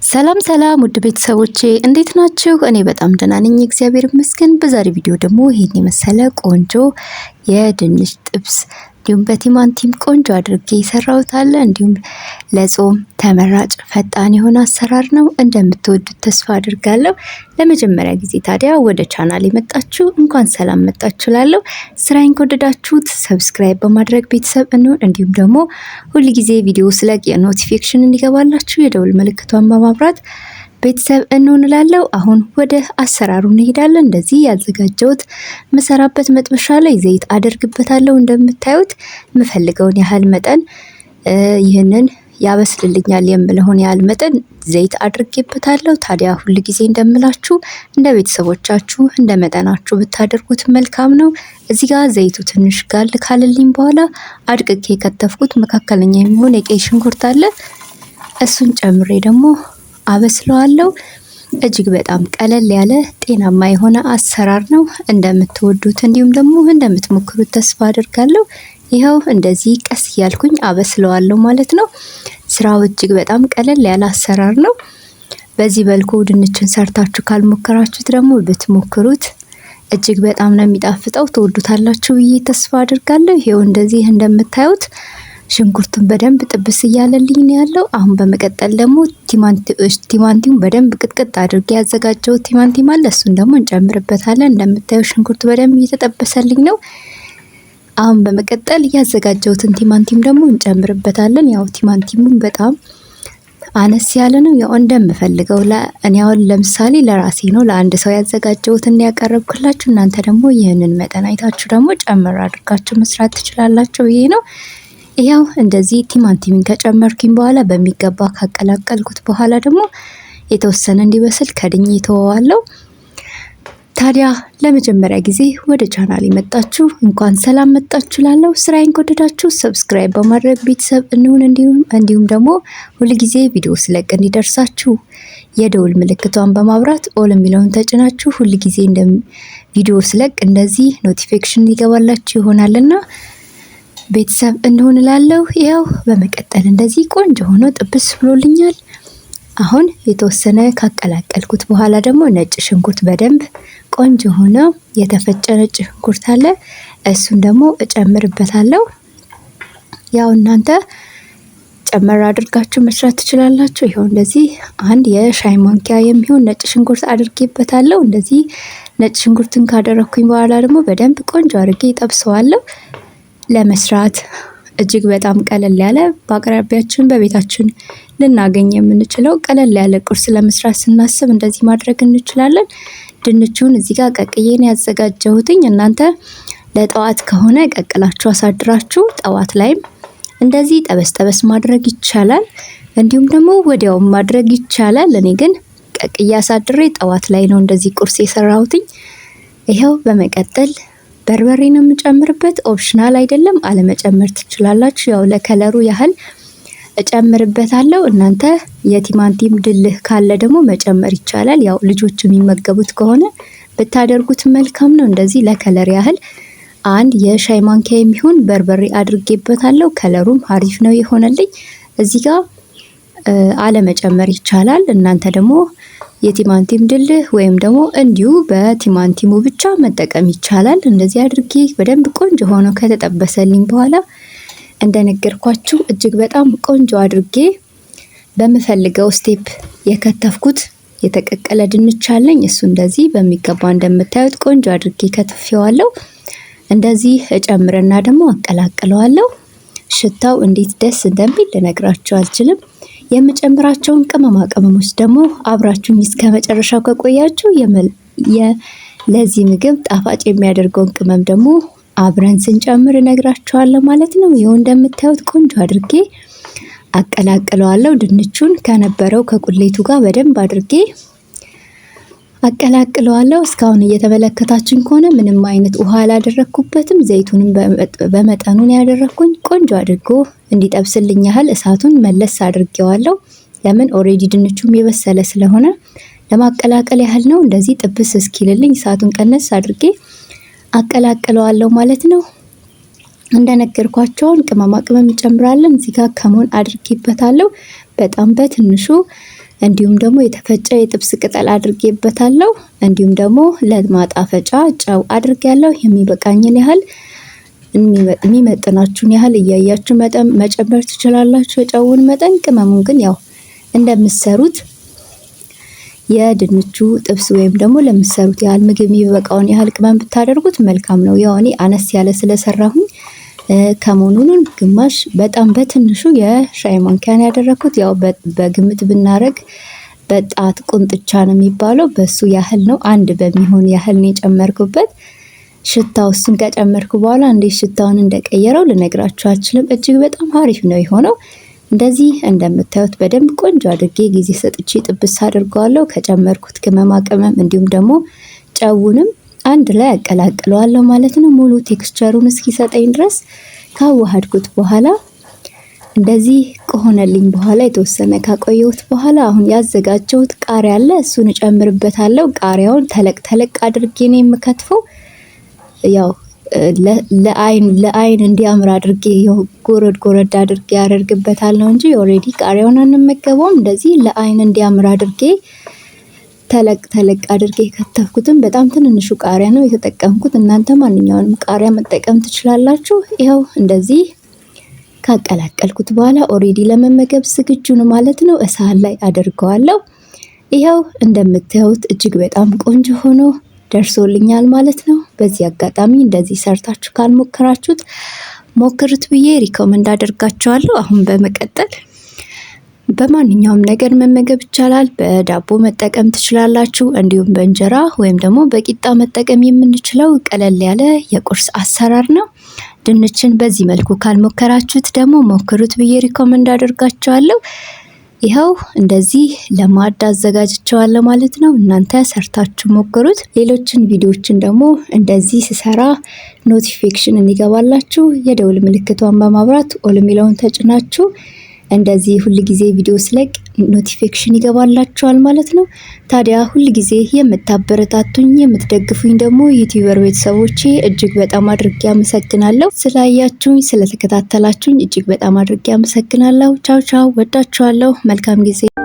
ሰላም ሰላም ውድ ቤተሰቦቼ እንዴት ናችሁ? እኔ በጣም ደህና ነኝ፣ እግዚአብሔር ይመስገን። በዛሬ ቪዲዮ ደግሞ ይሄን የመሰለ ቆንጆ የድንች ጥብስ እንዲሁም በቲማቲም ቆንጆ አድርጌ የሰራሁት አለ። እንዲሁም ለጾም ተመራጭ ፈጣን የሆነ አሰራር ነው። እንደምትወዱት ተስፋ አድርጋለሁ። ለመጀመሪያ ጊዜ ታዲያ ወደ ቻናል የመጣችሁ እንኳን ሰላም መጣችሁ እላለሁ። ስራዬን ከወደዳችሁት subscribe በማድረግ ቤተሰብ እንሁን። እንዲሁም ደግሞ ሁል ጊዜ ቪዲዮ ስለቅ የ notification እንዲገባላችሁ የደውል ምልክቷን በማብራት ቤተሰብ እንሆን እላለሁ። አሁን ወደ አሰራሩ እንሄዳለን። እንደዚህ ያዘጋጀሁት ምሰራበት መጥበሻ ላይ ዘይት አደርግበታለሁ። እንደምታዩት የምፈልገውን ያህል መጠን ይህንን ያበስልልኛል የምለውን ያህል መጠን ዘይት አድርጌበታለሁ። ታዲያ ሁል ጊዜ እንደምላችሁ እንደ ቤተሰቦቻችሁ እንደ መጠናችሁ ብታደርጉት መልካም ነው። እዚህ ጋር ዘይቱ ትንሽ ጋል ካለልኝ በኋላ አድቅቄ የከተፍኩት መካከለኛ የሚሆን የቀይ ሽንኩርት አለ። እሱን ጨምሬ ደግሞ አበስለዋለሁ። እጅግ በጣም ቀለል ያለ ጤናማ የሆነ አሰራር ነው። እንደምትወዱት እንዲሁም ደግሞ እንደምትሞክሩት ተስፋ አድርጋለሁ። ይኸው እንደዚህ ቀስ እያልኩኝ አበስለዋለሁ ማለት ነው። ስራው እጅግ በጣም ቀለል ያለ አሰራር ነው። በዚህ መልኩ ድንችን ሰርታችሁ ካልሞከራችሁት ደግሞ ብትሞክሩት እጅግ በጣም ነው የሚጣፍጠው። ትወዱታላችሁ ብዬ ተስፋ አድርጋለሁ። ይኸው እንደዚህ እንደምታዩት ሽንኩርቱን በደንብ ጥብስ እያለልኝ ነው ያለው። አሁን በመቀጠል ደግሞ ቲማንቲሙን በደንብ ቅጥቅጥ አድርጌ ያዘጋጀው ቲማንቲም አለ። እሱን ደግሞ እንጨምርበታለን። እንደምታየው ሽንኩርቱ በደንብ እየተጠበሰልኝ ነው። አሁን በመቀጠል ያዘጋጀሁትን ቲማንቲም ደግሞ እንጨምርበታለን። ያው ቲማንቲሙን በጣም አነስ ያለ ነው። ያው እንደምፈልገው እኔ አሁን ለምሳሌ ለራሴ ነው ለአንድ ሰው ያዘጋጀሁትን ያቀረብኩላችሁ። እናንተ ደግሞ ይህንን መጠን አይታችሁ ደግሞ ጨምር አድርጋችሁ መስራት ትችላላችሁ ብዬ ነው። ያው እንደዚህ ቲማንቲምን ከጨመርኩኝ በኋላ በሚገባ ካቀላቀልኩት በኋላ ደግሞ የተወሰነ እንዲበስል ከድኜ ተወዋለሁ። ታዲያ ለመጀመሪያ ጊዜ ወደ ቻናል የመጣችሁ እንኳን ሰላም መጣችሁ ላለው ስራዬን ከወደዳችሁ subscribe በማድረግ ቤተሰብ እንሁን። እንዲሁም ደግሞ ሁልጊዜ ቪዲዮ ስለቅ እንዲደርሳችሁ የደውል ምልክቷን በማብራት all የሚለውን ተጭናችሁ ሁልጊዜ ቪዲዮ ስለቅ እንደዚህ notification ይገባላችሁ ይሆናልና ቤተሰብ እንሆን እላለሁ። ያው በመቀጠል እንደዚህ ቆንጆ ሆኖ ጥብስ ብሎልኛል። አሁን የተወሰነ ካቀላቀልኩት በኋላ ደግሞ ነጭ ሽንኩርት በደንብ ቆንጆ ሆኖ የተፈጨ ነጭ ሽንኩርት አለ። እሱን ደግሞ እጨምርበታለሁ። ያው እናንተ ጨመር አድርጋችሁ መስራት ትችላላችሁ። ይኸው እንደዚህ አንድ የሻይ ማንኪያ የሚሆን ነጭ ሽንኩርት አድርጌበታለሁ። እንደዚህ ነጭ ሽንኩርትን ካደረኩኝ በኋላ ደግሞ በደንብ ቆንጆ አድርጌ ጠብሰዋለሁ። ለመስራት እጅግ በጣም ቀለል ያለ በአቅራቢያችን በቤታችን ልናገኝ የምንችለው ቀለል ያለ ቁርስ ለመስራት ስናስብ እንደዚህ ማድረግ እንችላለን። ድንቹን እዚህ ጋር ቀቅዬን ያዘጋጀሁትኝ እናንተ ለጠዋት ከሆነ ቀቅላችሁ አሳድራችሁ ጠዋት ላይም እንደዚህ ጠበስ ጠበስ ማድረግ ይቻላል። እንዲሁም ደግሞ ወዲያውም ማድረግ ይቻላል። እኔ ግን ቀቅዬ አሳድሬ ጠዋት ላይ ነው እንደዚህ ቁርስ የሰራሁትኝ። ይኸው በመቀጠል በርበሬ ነው የምጨምርበት። optional አይደለም፣ አለመጨመር ትችላላችሁ። ያው ለ color ኡ ያህል እጨምርበታለሁ። እናንተ የቲማንቲም ድልህ ካለ ደግሞ መጨመር ይቻላል። ያው ልጆች የሚመገቡት ከሆነ ብታደርጉት መልካም ነው። እንደዚህ ለ color ያህል አንድ የሻይ ማንኪያ የሚሆን በርበሬ አድርጌበታለሁ። color ኡም አሪፍ ነው የሆነልኝ። እዚህ ጋር አለመጨመር ይቻላል። እናንተ ደግሞ የቲማንቲም ድልህ ወይም ደግሞ እንዲሁ በቲማንቲሙ ብቻ መጠቀም ይቻላል። እንደዚህ አድርጌ በደንብ ቆንጆ ሆኖ ከተጠበሰልኝ በኋላ እንደነገርኳችሁ እጅግ በጣም ቆንጆ አድርጌ በምፈልገው step የከተፍኩት የተቀቀለ ድንች አለኝ። እሱ እንደዚህ በሚገባ እንደምታዩት ቆንጆ አድርጌ ከትፌዋለሁ። እንደዚህ እጨምርና ደግሞ አቀላቅለዋለሁ። ሽታው እንዴት ደስ እንደሚል ልነግራችሁ አልችልም። የምጨምራቸውን ቅመማ ቅመሞች ደግሞ አብራችሁኝ እስከ መጨረሻው ከቆያችሁ ለዚህ ምግብ ጣፋጭ የሚያደርገውን ቅመም ደግሞ አብረን ስንጨምር እነግራችኋለሁ ማለት ነው። ይኸው እንደምታዩት ቆንጆ አድርጌ አቀላቅለዋለሁ። ድንቹን ከነበረው ከቁሌቱ ጋር በደንብ አድርጌ አቀላቅለዋለሁ። እስካሁን እየተመለከታችሁኝ ከሆነ ምንም አይነት ውሃ አላደረግኩበትም። ዘይቱንም በመጠኑን ያደረግኩኝ ቆንጆ አድርጎ እንዲጠብስልኝ ያህል እሳቱን መለስ አድርጌዋለሁ። ለምን already ድንቹም የበሰለ ስለሆነ ለማቀላቀል ያህል ነው። እንደዚህ ጥብስ እስኪልልኝ እሳቱን ቀነስ አድርጌ አቀላቅለዋለሁ ማለት ነው። እንደነገርኳቸውን ቅመማ ቅመም እንጨምራለን። እዚህ ጋር ከሙን አድርጌበታለሁ በጣም በትንሹ። እንዲሁም ደግሞ የተፈጨ የጥብስ ቅጠል አድርጌበታለሁ። እንዲሁም ደግሞ ለማጣፈጫ ጨው አድርጌያለሁ። የሚበቃኝን ያህል፣ የሚመጥናችሁን ያህል እያያችሁ መጠን መጨመር ትችላላችሁ፣ የጨውን መጠን። ቅመሙን ግን ያው እንደምትሰሩት የድንቹ ጥብስ ወይም ደግሞ ለምትሰሩት ያህል ምግብ የሚበቃውን ያህል ቅመም ብታደርጉት መልካም ነው። ያው እኔ አነስ ያለ ስለሰራሁኝ ከመሆኑን ግማሽ በጣም በትንሹ የሻይ ማንኪያን ያደረኩት፣ ያው በግምት ብናረግ በጣት ቁንጥቻ ነው የሚባለው፣ በሱ ያህል ነው። አንድ በሚሆን ያህል ነው የጨመርኩበት። ሽታው እሱን ከጨመርኩ በኋላ እንዴት ሽታውን እንደቀየረው ልነግራችሁ አልችልም። እጅግ በጣም አሪፍ ነው የሆነው። እንደዚህ እንደምታዩት በደንብ ቆንጆ አድርጌ ጊዜ ሰጥቼ ጥብስ አድርገዋለሁ። ከጨመርኩት ቅመማ ቅመም እንዲሁም ደግሞ ጨውንም አንድ ላይ አቀላቅለዋለሁ ማለት ነው። ሙሉ texture ኡን እስኪሰጠኝ ድረስ ካዋሃድኩት በኋላ፣ እንደዚህ ከሆነልኝ በኋላ፣ የተወሰነ ካቆየሁት በኋላ አሁን ያዘጋጀሁት ቃሪያ አለ፣ እሱን እጨምርበታለሁ። ቃሪያውን ተለቅ ተለቅ አድርጌ ነው የምከትፈው። ያው ለአይን እንዲያምር አድርጌ ጎረድ ጎረድ አድርጌ ያደርግበታለሁ እንጂ already ቃሪያውን አንመገበውም። እንደዚህ ለአይን እንዲያምር አድርጌ ተለቅ ተለቅ አድርጌ የከተፍኩትን በጣም ትንንሹ ቃሪያ ነው የተጠቀምኩት። እናንተ ማንኛውንም ቃሪያ መጠቀም ትችላላችሁ። ይኸው እንደዚህ ካቀላቀልኩት በኋላ already ለመመገብ ዝግጁ ነው ማለት ነው። እሳት ላይ አደርገዋለሁ። ይኸው እንደምታዩት እጅግ በጣም ቆንጆ ሆኖ ደርሶልኛል ማለት ነው። በዚህ አጋጣሚ እንደዚህ ሰርታችሁ ካልሞከራችሁት ሞክሩት ብዬ recommend አደርጋችኋለሁ። አሁን በመቀጠል በማንኛውም ነገር መመገብ ይቻላል። በዳቦ መጠቀም ትችላላችሁ። እንዲሁም በእንጀራ ወይም ደግሞ በቂጣ መጠቀም የምንችለው ቀለል ያለ የቁርስ አሰራር ነው። ድንችን በዚህ መልኩ ካልሞከራችሁት ደግሞ ሞክሩት ብዬ recommend አደርጋችኋለሁ። ይኸው እንደዚህ ለማዕድ አዘጋጅቸዋለሁ ማለት ነው። እናንተ ሰርታችሁ ሞክሩት። ሌሎችን ቪዲዮዎችን ደግሞ እንደዚህ ስሰራ notification እንዲገባላችሁ የደውል ምልክቷን በማብራት all የሚለውን ተጭናችሁ እንደዚህ ሁል ጊዜ ቪዲዮ ስለቅ notification ይገባላችኋል ማለት ነው። ታዲያ ሁል ጊዜ የምታበረታቱኝ፣ የምትደግፉኝ ደግሞ YouTuber ቤተሰቦቼ እጅግ በጣም አድርጌ አመሰግናለሁ። ስላያችሁኝ፣ ስለተከታተላችሁኝ እጅግ በጣም አድርጌ አመሰግናለሁ። ቻው ቻው፣ ወዳችኋለሁ። መልካም ጊዜ።